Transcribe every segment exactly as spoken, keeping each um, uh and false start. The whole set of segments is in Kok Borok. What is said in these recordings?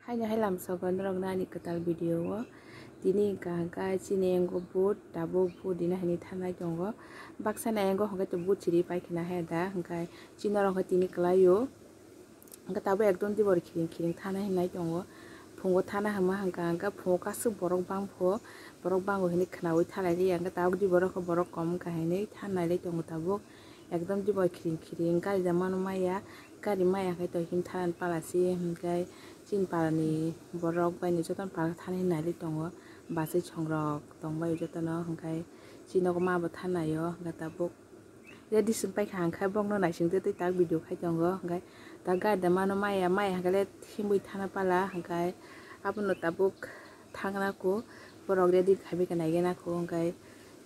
Haino hai lamsogo norokno ani kwtal video o. Tini hwnkha hwnkha chini yango boat, tabuk boat rina hinwi thanai tongo. Baksa ni yango hwnkhe to boat chiri paikhe na hai da, hwnkhe chini norok hwnkhe tini kwlai o. Hwnkhe tabuk ekdom dibor khiring khiring thana hinwi nai tongo. Phungo thana hwnma hwnkha hwnkhe phungo kasu borok bangpho, borok bango hinwi khwnaui thalai liya, hwnkhe tabuk dibor wngkha borok kom wngkha hinwi thanai lai tongo tabuk. Ekdom dibor khiring khiring gari da mano maya, gari maya khe to him thanani pala se, hwnkhe chini palani borok bai ni jotono pala thani hinwi nai lai tongo. Bachai songrok tongbai jotono, hwnkhe chini nogo ma bo thanai o, hwnkhe tabuk. Ready swng paikha hwnkhe bokno naisingtwi twi tak video khai tongo, hwnkhe tak gari da mano maya, maya hwnkhe le himwi thana pala, hwnkhe abono tabuk thangna kho, borok ready khaimikha naigena kho, hwnkhe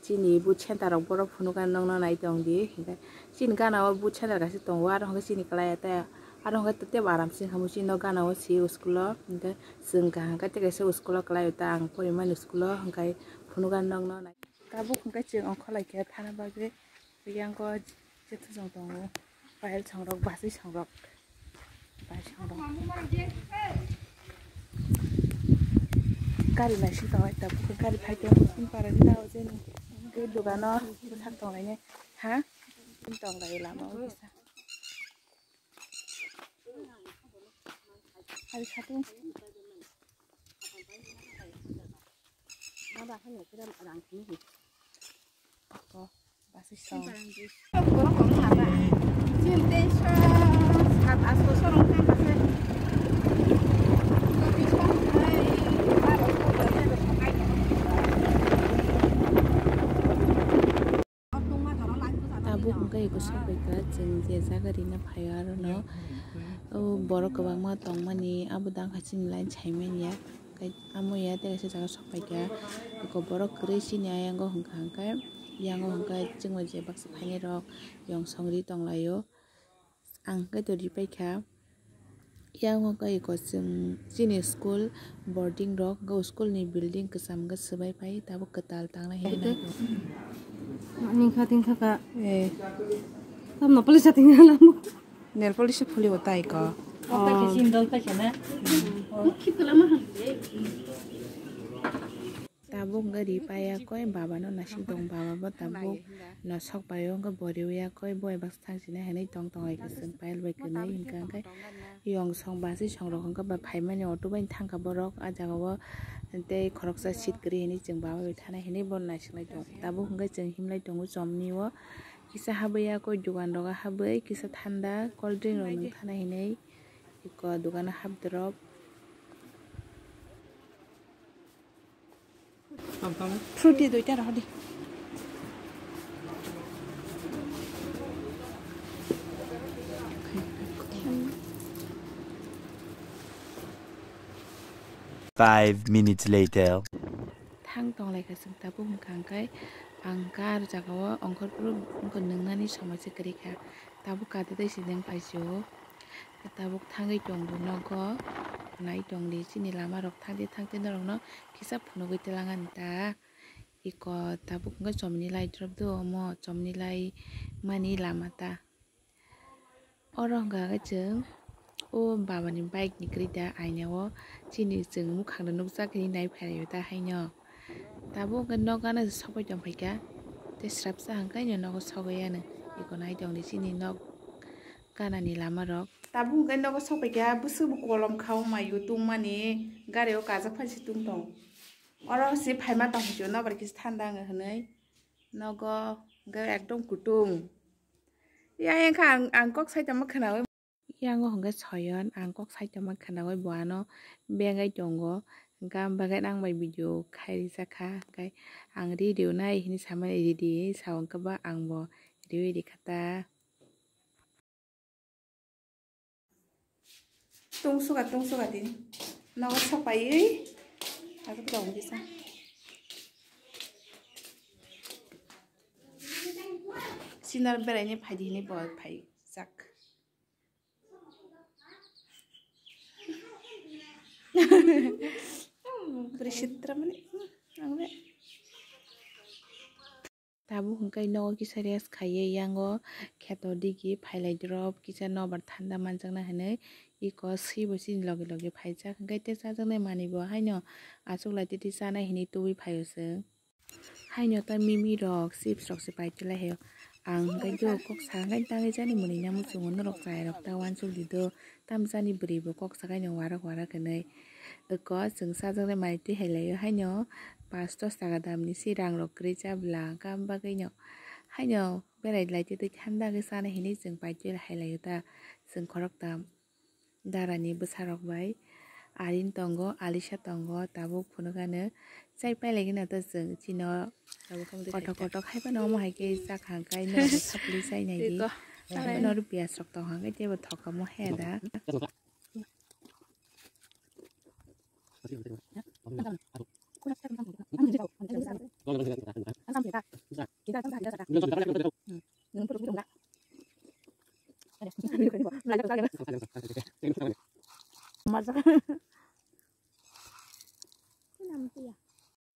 chini boot center rok borok phunukha nokno nai tongdi, hwnkhe chini gana o boot center kaisa tongo, aro hwnkhe chini kwlai ya tei aro hwnkhe tebo aram se wngkha chini nok gana o se school o, hwnkhe chwng kaham khe tei kaisa school o kwlai o ta ang porimani school o, hwnkhe phunukha nokno nai. Tabuk hwnkhe chwng ongkhorlai khe thana bagwi yango jethajwng tongo, pile songrok, bachai songrok, pai songrok. Gari naising tongo, tabuk gari phai tongo, chini parani dao jeni. Tei dogano bwthak tonglainai ha, tonglaio lama o kisa. Ari khatung. Ko, basi song. Tabuk hwnkhe eko sokbaikha chwng je jaga rina phaio arono, o borok kwbangma tongmani abo dangkha chini line saimanya, tei amo ya tei kaisa jaga sokbaikha eko borok kwrwi chini ayango hwnkha hwnkhe yango hwnkhe chwngno je baksa phainairok yong songri tonglaio. Ang hwnkhe to ripaikha. Yang hwnkhe eko chwng chini school boarding rok, o school ni building kwcham hwnkhe swbai pai, tabuk kwtal tangnai hinwi nai. Ningkha tingkha ka. Eh. Tamno police tingkha lamo. Nail polish phuli o tai ko. Oh. Tabuk wngkha ri paiya koi, baba no naising tong, baba bo tabuk no sok pai o, wngkha bo riwi ya koi, bo bai baksa thang sina hinwi tong tong lai kwchwng pile bai kwnwi, hwnkha hwnkhe yong song basi song rok wngkha ba phaimani auto bai thangkha borok ah jaga o, tei khoroksa seat kwrwi hinwi chwng baba bai thana hinwi bono naising lai tongo. Tabuk hwnkhe chwng himlai tongo chomni o, kisa habwi ya koi, dogan rogo habwi kisa thanda cold drink rok nwng thana hinwi eko dogano hap drop. Fruity duita rw di. Five minutes later. Thang tong lai kha chwng tabuk hwnkha hwnkhe ang kar jaga o ongkhorphru wngkha nwngnani somoi se kwrwi kha, tabuk kate tei se neng phai se o. Tabuk thangwi tongdi nogo, nai tongdi chini lama rok thangdi thangdi norokno kisa phunugwi twlang ani ta. Eko tabuk hwnkhe chomni lai drop do omo chomni lai mani lama ta. Oro hwnkha khe chwng o baba ni bike ni kwrwi ta aina o chini chwng mukhang no nukjak hinwi nai phaio ta haino. Tabuk hwnkhe nok gana se sokbai tong phaikha tei srapsa hwnkhe nogo sogwi ano eko nai tongdi chini nok gana ni lama rok. Tabuk hwnkhe nogo sokpaikha bwswk bo kolom kha o mai o tungmani gari o kajak phai se tung tong. Oro se phaima tong phai se nobar kisa thanda wng hinwi nogo hwnkhe ekdom kutung. Ya wngkha ang, ang kok sai tongma khwnaui. Yango hwnkhe Soyon, ang kok sai tongma khwnaui bo ano bengai tongo. Hwnkhe ang bagwi nang bai video khai rijak kha, hwnkhe ang ri rio nai hinwi samani ready sa, hwnkhe ba ang bo riui rikha ta. Tungsuka, tungsuka tini. Nogo sopaiwi. Aswk tong kisa. Sinar beraini phaidi hini bo phaijak. Bwrwi sitra mani, ang be. Tabuk hwnkhe nogo kisa rest khaiwi yango kheto digi phailai drop kisa nobar thanda manjakna hinwi Iko swibo chini loge loge phaijak, hwnkhe tei chajaknai manwi bo haino achuklai tei tei chanai hinwi tubui phaio chwng. Haino ta mimi rok, chips rok se pai tei lai haio. Ang hwnkhe do kok sa hwnkhe tangwi chani mwnwi nang muchungo norok chaya rok ta uansuk di do. Tamjani bwrwi bo kok sakai no warak warak hinwi. Eko chwng chajaknai manwi twi hai laio haino pash dos taka damni se rang rok kwrwi cha bwla kam bagwi no. Haino berai lai tei twi thanda khe chanai hinwi chwng pai tei hai laio ta chwng khoroktham. Darani bwsarok bai Arin tongo, Alisa tongo, tabuk phunukano chai pailai gana ta chwng chino kothok kothok hai phano omo hai khe chakha hwnkhe norok sapli chai nai di. Hai phano oro piyaj rok tong hwnkhe teibo thokamo he da.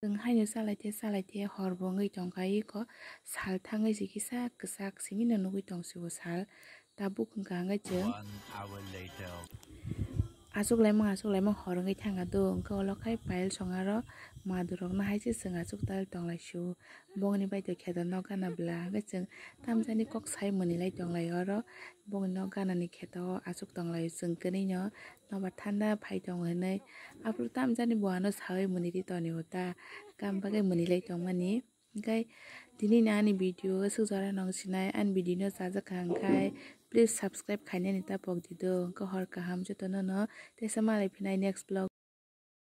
Chwng haino chalai the chalai the hor bo wngwi tongkha, iko sal thangwi se kisa kwchak simi no nugwi tong se o sal. Tabuk hwnkha hwnkhe chwng One hour later. Achuk laimung achuk laimung hor wngwi thangkha do, hwnkhe ulo khai pile song aro madurokno hai se chwng achuk tal tong lai sio. Bongni bai to kheto nok gana bwla hwnkhe chwng tamjani kok sai mwnwi lai tong lai oro. Bongni nok ganani kheto o achuk tong lai chwng kwnwi no nobar thanda phai tongo hinwi. Aphuru tamjani bo ano sawi mwnwi ri toni o ta kam bagwi mwnwi lai tongmani. Hwnkhe tini ni ani video o swk jora nong sinai ani video no chajak kha hwnkhe please subscribe khainani ta pok di do. Hwnkhe hor kaham jotono no teisa malai phinai next vlog.